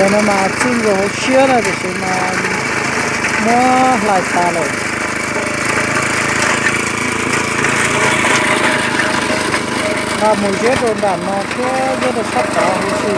Cov no mas txij nkaus hauv siab na, tiam sis mas muab hlais tas lawm. Nqa mus ziab rau nram no thiab ziab rau sab tod huv si.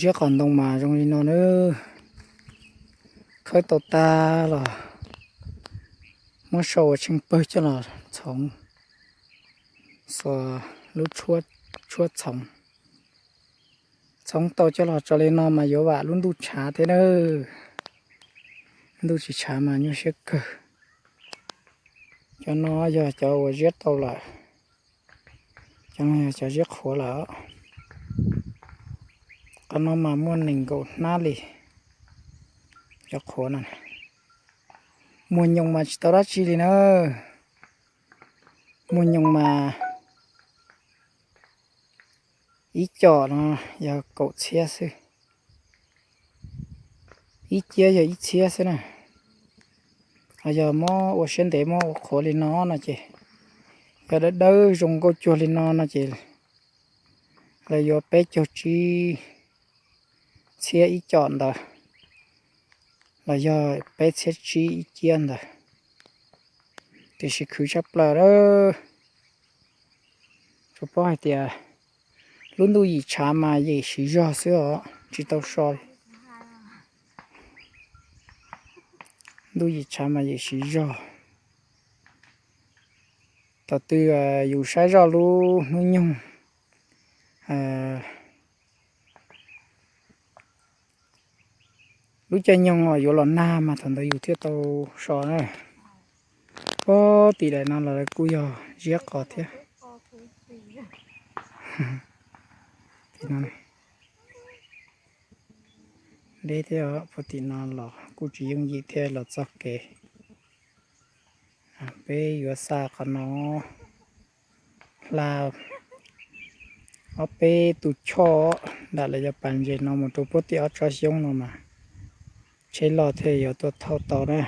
Ziab qos ntoo mas zoo li no na. Khawb tau tag los muab sau ua tsheej pawg coj los txhoov, xuas lub tshuab txhoov. Txhoov tau coj los tso li no mas yuav vam lub ntuj tshav thiab na. Ntuj tsis tshav mas nyuaj siab kawg. Cov no yog cov uas ziab tau lawm. Cov no yog cov ziab qhuav lawm. Qhov no mas muaj nees nkaum hnab li. Cov qhuav no, muag nyoos mas tsis tau dab tsi li na. Muag nyoos mas ib com no yog kaum txhiab xwb. Ib ciab yog ib txhiab xwb na. Ho yog muab ua siab ntev muab ua qhuav li no no ces, yog dawb dawb zoo nkauj cuag li no no ces lawv yuav peb caug tsib txhiab ib com ntawd, los yog peb txhiab tsib ib ciab ntawd. Tiam sis khwv tshaj plaws lawm. Tsuas paub hais tias lub ntuj yim tshav mas yim siv zog xwb os, tsis tau so li. Ntuj yim tshav mas yim siv zog. Thaum twg yus saib zoj lub hnub nyoog, lub caij nyoog uas yuav los nag mas thaum ntawd yus thiaj tau so na. Puag tim daim no los lawv kuj yog ziab qos thiab. Deb thiab, puag tim no los kuj tsis yooj yim thiab los txoj kev. Peb yuav xa qhov no hla ob peb tus choj nram lawv cov pas ntses no mus rau puag tim ob tsob xyoob no mas tsheb loj thiaj yuav tuaj thauj tau na.